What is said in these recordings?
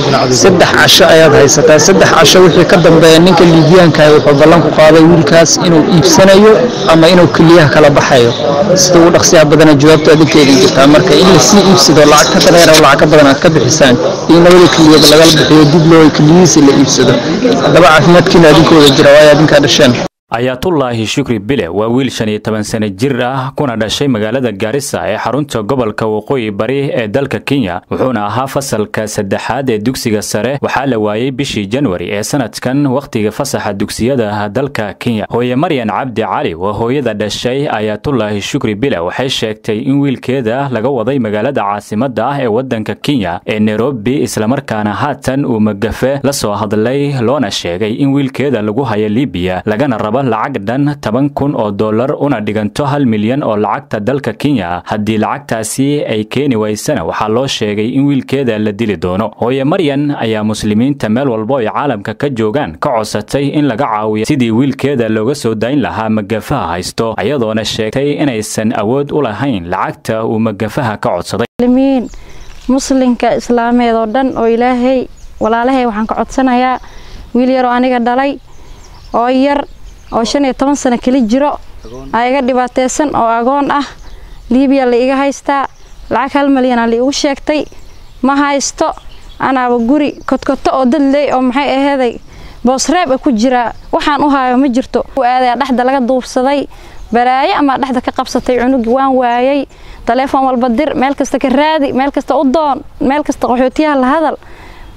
3 casho ayaad haysataa. 3 casho wixii ka dambeeya ninka Liibiyaanka ah wuxuu ballan ku qaaday wiilkaas inuu iibsanayo ama inuu keliyaha kala baxayo. Sida ugu dhaqsiyaha badana jawaabtu adinka idin jirtaa. Marka in la sii iibsado lacag ka dheer oo lacag ka badan aad ka bixisaan in labada keliyaba lagala bixiyo dib loo keliyihiisa la iibsado. Haddaba caafimaadkiina adinkooda jira waayo adinkaa dhasheen. Ayatullaahi Shukri Bile waa wiil 15 sano jir ah kuna dhashay magaalada Garissa ee xarunta gobolka Waqooyi Bari ee dalka Kenya, wuxuuna ahaa fasalka 3aad ee dugsiga sare. Waxaa la waayay bishii January ee sanadkan waqtiga fasaxa dugsiyada dalka Kenya. Hooye Maryan Cabdi Cali waa hooyada dhashay Ayatullaahi Shukri Bile, waxay sheegtay in wiilkeeda laga waday magaalada caasimadda ah ee wadanka Kenya ee Nairobi, islamarkaana haatan uu magafe la soo hadlay loona sheegay in wiilkeeda lagu hayo Liibiya lagana rabo lacag dhan $10,000 una dhiganto 1 milyan oo lacagta dalka Kenya. Haddii lacagtaasi ay keeni waysana waxaa loo sheegay in wiilkeeda la dili doono. Hooye Maryan ayaa muslimiinta meel walba ay caalamka ka joogaan ka codsatay in laga caawiyo sidii wiilkeeda looga soo dayn lahaa magafaha haysto, ayadoona sheegtay inaysan awood u lahayn lacagta uu magafaha ka codsaday. Muslimka islaameed oo dhan oo Ilaahay walaalahay waxaan ka codsanayaa wiil yar oo aniga dhalay oo yar oo 15 sano kali jiro ayaga dhibaateysan oo agoon ah Liibiya la iga haystaa lacag 1 milyan la igu sheegtay ma haysto anaaba guri kodkoto oo dad leey oo maxay aheeday boosreeb ku jira waxaan u hayo ma jirto. Aaday dhaxda laga duubsaday balaayo ama dhaxda ka qabsatay cunugi waan waayay. Telefoon walba dir, meel kasta ka raadi, meel kasta u doon, meel kasta qaxootiyaha la hadal,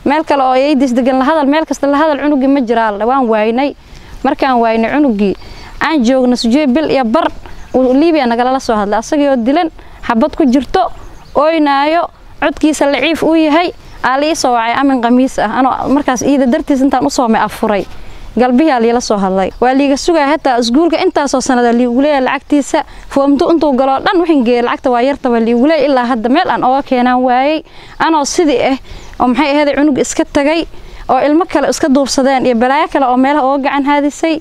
meel kale oo eeydis degan la hadal, meel kasta la hadal, cunugi ma jiraa waan waaynay. Markaan waynay cunugii aan joogno sujee bil iyo bar Liibiya nagala soo hadlay asagoo dilan xabad ku jirto ooynaayo codkiisa laciif uu yahay aalii soo wacay amin qamiis ah anoo markaas iida dartiis intaan u soomay afuray galbihi liila soo hadlay. Waa liiga sugay hataa iskuulka intaasoo sanada liigu leeyahay lacagtiisa foomtu intuu galo dhan wixin geeyay lacagta waa yarta waa liigu leeyahay ilaa hadda meel aan oga keenaan waayay anoo sidii ah oo maxay ahayd cunug iska tagay oo ilmo kale iska duubsadeen iyo balaayo kale oo meelaha uga gacan haadisay.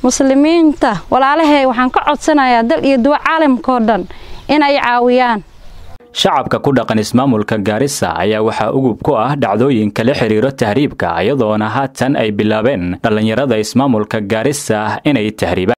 Muslimiinta walaalahay waxaan ka codsanayaa dal iyo duwa caalamka oo dhan inay caawiyaan. Shacabka ku dhaqan ismaamulka Garissa ayaa waxaa ugub ku ah dhacdooyinka la xiriira tahriibka, iyadoona haatan ay bilaabeen dhalinyarada ismaamulka Garissa inay tahriibaan.